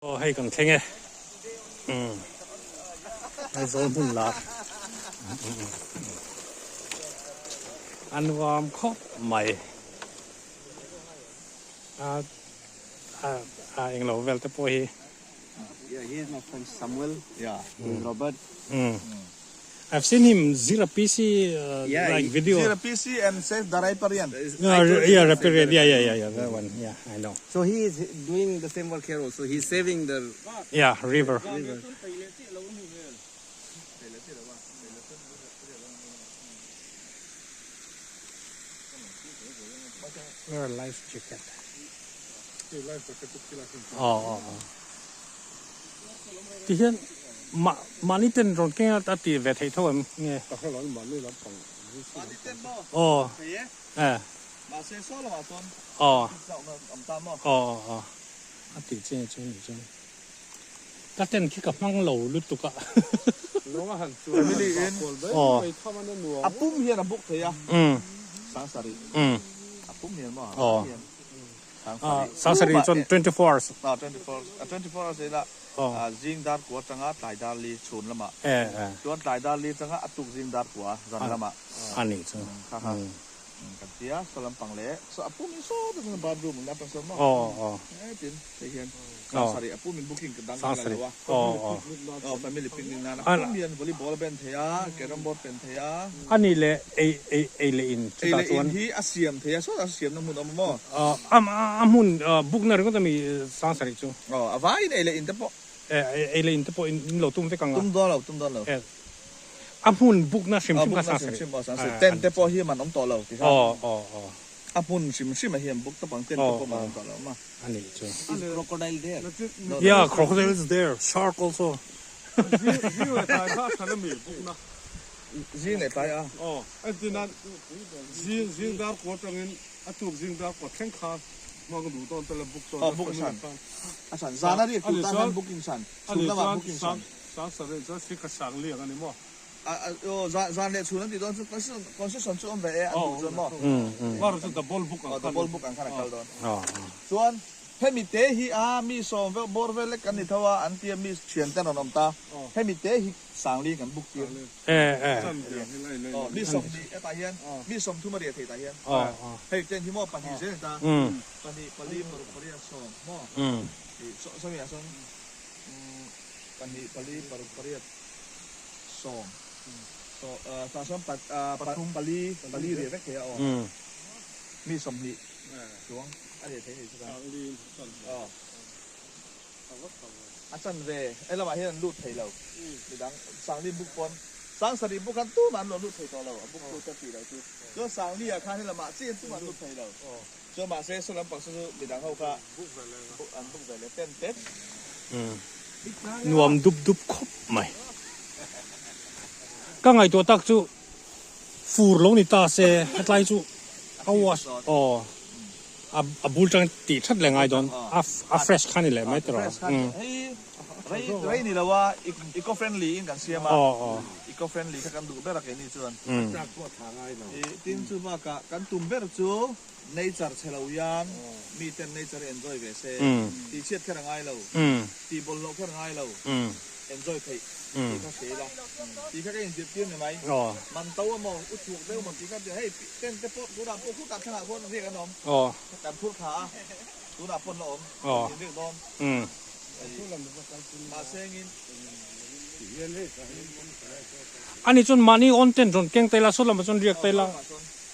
Aw hei kan thleng e umm Aizawl hmun lar a nuam khawp mai a a a englo vel te pawh hi. Yeah, he is my friend Samuel. Yeah, he is Robert. Umm I've seen him Zira PC uh, yeah, like video. Zira PC and says the Riparian. No, yeah, Riparian. Yeah, yeah, yeah, yeah. That one. Yeah, I know. So he is doing the same work here also. He's saving the yeah river. River. Wear a life jacket. Oh, oh, oh. Ti hian mah mahni ten rawn keng a a tih ve theih tho em nge? Ka hre lo in mahni lampang Mahni ten maw? Aw. Thei e. Eh. Mahse saw lamah chuan Aw. pizza awm a awm ta maw? Aw aw aw. A tih chi chu nih chuan ka ten khi ka hmang lo lutuk a. Lawng a han chuan Family in. kual mai Aw. mai tham a na nuam. A pum hian a buk thei a. Umm. Sangsarih. Umm. A pum hian maw? Aw. A hian. Sangsarih chuan 24 hours. 24 24 hours ila zing dar kua atanga tlai dar li chhun lamah chuan tlai dar li atanga a tuk zing dar kua zan lamah a nih chu kha kha kan tia saw lampang leh saw a pum in saw te chuan bathroom in atang sawn maw tin hei hian sangsarih a pum in booking ka dang la lo a family picnic nan a pum hian volleyball a ben thei a carrom board pen thei a. A nih leh ei ei ei leh in chutah chuan. Ei leh in hi a siam thei a, sawtah siamna hmun a awm a maw? A a hmun bukna ringawt a mi Sangsarih chu. Aw, a vaiin ei leh in te pawh. Ei leh in te pawh in lo tum vek ang a. Tum dawn lo, tum dawn lo. A hmun bukna hrim hrim kha Sangsarih. Bukna hrim hrim aw Sangsarih. Tent te pawh hi man awm tawh lo ti kha. Aw aw aw. A hmun hrim hrim a hian buk tawp ang tent te pawh man awm tawh lo a ma. A nih chu. Is crocodile there? Yeah, crocodile is there, shark also. Zing leh tlai kha a hran a mi bukna. Zing leh tlai a. Aw, entirnan zing zing dar kua atangin a tuk zing dar kua thleng kha hmang duh dawn ta la book dawn ta book san. A san zan a riak tur tan khan booking san chhun lamah booking san. Sang sarih chuan sikha sang liang a ni maw? Aw zan leh chhun an tih dawn chu concession chu awm ve e an duh chuan maw? Mar chu double book ang khan. Double book ang khan a kal dawn. Chuan Hemi te hi a mi sawm veuh bawr vel lek kan ni tho a, an tia mi thian ten rawn awm ta. Hemi te hi Sangli kan buk tir. Aw mi sawmhnih hetah hian mi sawmthum a riah thei tah hian. Hei ten hi maw pahnih zel ni ta. Pahnih pali paruk pariat sawm maw sawmi ah sawn pahnih pali paruk pariat sawm tah sawn pathum pali pali riah vek thei a aw mi sawmhnih. Chuang a leh thei ni chu kan. Aw. A chan ve he lamah hian an lut thei lo. Midang Sangli buk pawn Sangsarih buk khan tumah an lo lut thei tawh lo a buk tu te tih loh chu. Chuan Sangli ah khan he lamah chiah in tumah an lut thei lo. Chuan mahse saw lampang saw chu midang ho kha an buk ve leh ten tet. Nuam dup dup khawp mai. Ka ngaihtuah tak chu Fur lo ni ta se hetlai chu a wash aw a bul tang tih that leh ngai dawn a fresh kha ni leh mai tawh rawh. Hei rei rei ni lo a eco friendly in kan siam a eco friendly kha kan duh ber a keini chuan tin chu bakah kan tum ber chu nature chhe lo hian mi ten nature hi enjoy ve se tih chhiat kher a ngai lo tih bawlhhlawh kher a ngai lo. Enjoy theih tih kha hria ila tih kha ka inzirtir ni mai. Man to emaw u chhuk deuh emaw tih kha hei tent te pawh tunah pawh khutah thlangah khuan riak an awm. Kan phur thla a tunah pawn la awm kan inriak dawn. Mahse engin. Ani chuan mahni on tent rawn keng ta ila saw lamah chuan riak ta ila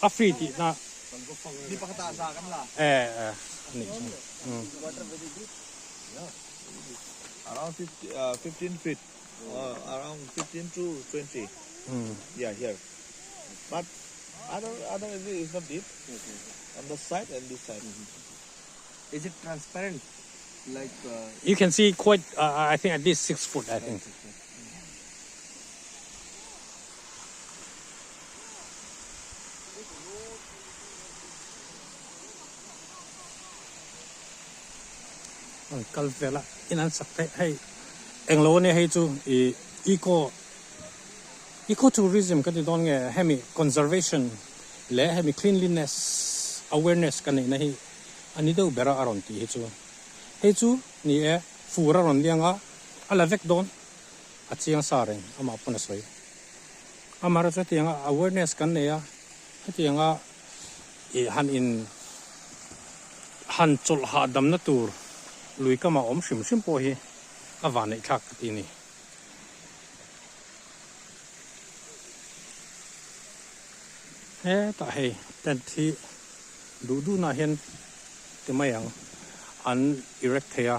a free tihna. Mi pakhatah za kan la. Eh ani chuan. Around 50, 15 feet, around 15 to 20. Yeah, here. But other other is not deep. On the side and this side. Is it transparent? Like you can see quite uh, I think at least 6 foot I think. An kal vel a in an sak theih hei englo ania hei chu ih eco eco tourism ka ti dawn nge hemi conservation leh hemi cleanliness awareness ka neihna hi a ni deuh ber a a rawn tih hi chu hei chu ni e. Fur a rawn liang a, a la vek dawn. A chiang sa reng amah pawn a sawi. Amaherawhchu hetianga awareness kan nei a, hetianga ih han in han chawlh hahdamna tur lui kama awm hrim hrim pawh hi a vanneih thlak ka ti a ni. Hetah hei tent hi duh duhnah hian ti mai ang an erect thei a,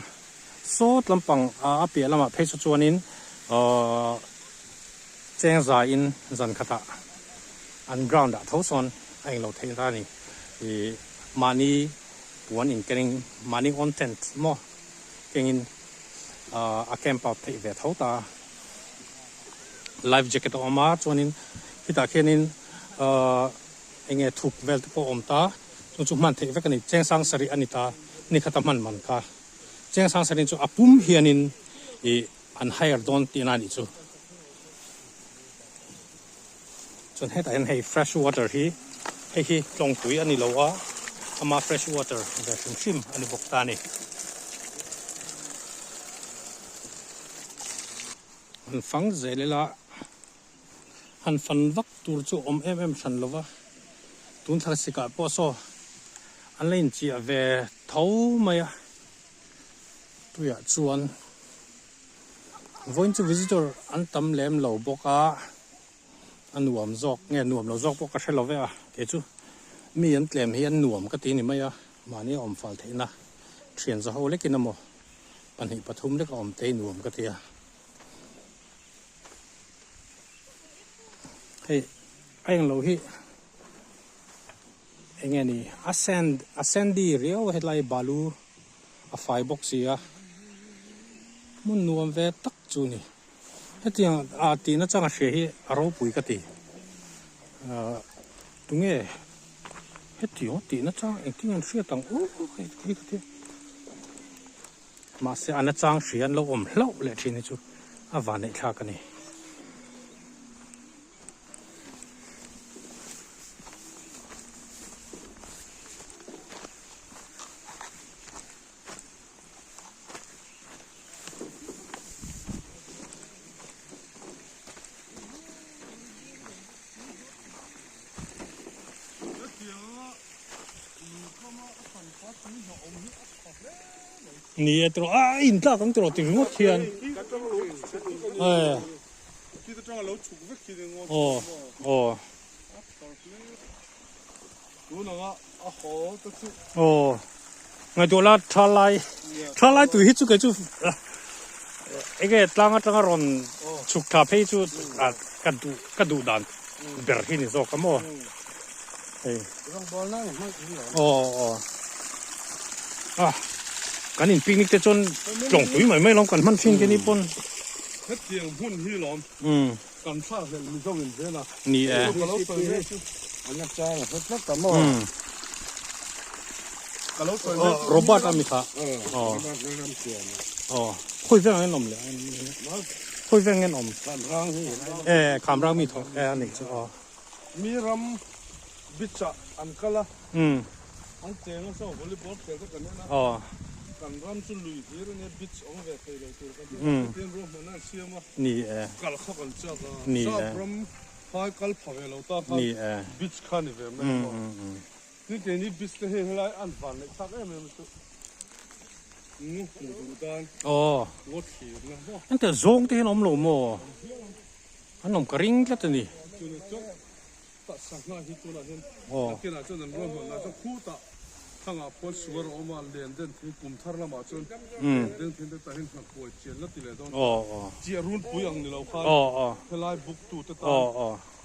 sawt lampang a piah lamah phei chu chuanin ahh cheng zaiin zan khatah an ground ah tho sawn a englo theih ta a ni ih mahni puan in kengin mahni own tent maw kengin ahh a camp out theih ve tho ta a. Life jacket a awm a chuanin khitah khianin ahh enge thuk vel te pawh a awm ta chu chu hman theih vek a ni cheng sang sarih a ni ta ni khata hman man kha cheng sang sarih chu a pum hianin ih an hire dawn tihna a nih chu chuan hetah hian hei fresh water hi hei hi tlawngpui a ni lo a ama fresh water ve hrim hrim a ni bawk ta a ni. Han fang zel ila han fan vak tur chu awm em em hran lova tun thla sikah pawh saw an la inchiah ve tho mai a tuiah chuan vawiin chu visitor an tam lem lo bawk a a nuam zawk nge nuam lo zawk pawh ka hre lo ve a kei chu mi an tlem hi an nuam ka ti ni mai a mahni a awm fal theihna thian za ho lekin emaw pahnih pathum lek a awm te hi nuam ka ti a hei a englo hi eng nge ni a sand a sandy riau a hetlai balu a fai bawk si a hmun nuam ve tak chu a ni hetiang ah tihna chang a hria hi a ropui ka ti ah tunge hetiang tihna chang engtin an hriat ang u hei ka ti. Mahse a nachang hria an lo awm hlauh leh thin hi chu a vanneih thlak a ni. Ni e tiraw a in tlak ang tiraw ti ringawt hian aw aw aw ngaihtuah la tha lai tha lai tui hi chu kei chu enge tlang atanga rawn chhuk thla phei chu ka duh ka duh dan ber hi ni zawk a maw hei aw aw a kan in picnic te chuan tlawng tui mai mai lawm kan hman thin ke ni pawn hetiang hmun hi lawm kan thla hlel mizo in vel a ni e Robert a mi kha aw aw khawi veng an awm le khawi veng an awm e khamrang mi tho e a nih chu aw mi ram beach ah an kal a an cheng a saw volleyball khel te kan en a kan ram chu lui hlir ania beach awm ve thei lo tur kan ti a tin ruahmanna an siam a ni e kal kha kan chak a sap ram phai kal pha ve lo ta khan beach kha ni ve mai a maw tin keini beach te hei helai an van neih thlak em em chu ngaw hmuh duh dan ngaw thlir na maw engte zawng te hian awm lo maw an awm ka ring tlat a ni. Chuna chuan tah sangha hi tunah hian nakinah chuan an ruahmanna chuan khutah thangah pawh suar a awm a len den thing kum thar lamah chuan len den thing te tah hian hnakuai chian la ti leh dawn chiah runpui ang ni lo khan helai buk tu te tan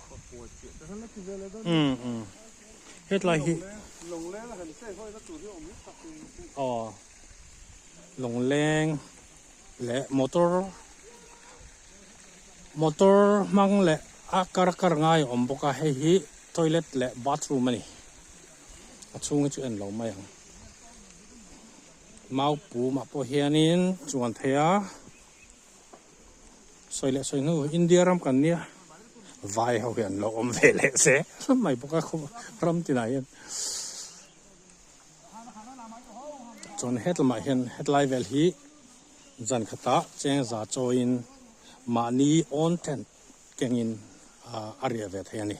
hnakuai chiah te khan la ti ve leh dawn hetlai hi lawngleng a han chei hawi na tur hi awm hi tak lawngleng leh motor Motor hmang leh a kar kar ngai a awm bawk a, hei hi toilet leh bathroom a ni. A chhung hi chu en lo mai ang. Mau pumah pawh hianin chuan thei a, sawi leh sawi hnu India ram kan nia, vai ho hi an lo awm ve leh se mai bawk a ram tinah hian. Chuan hetlaiah hian hetlai vel hi. Zan khata cheng za chawiin mahni awn tent kengin a riah ve thei a ni.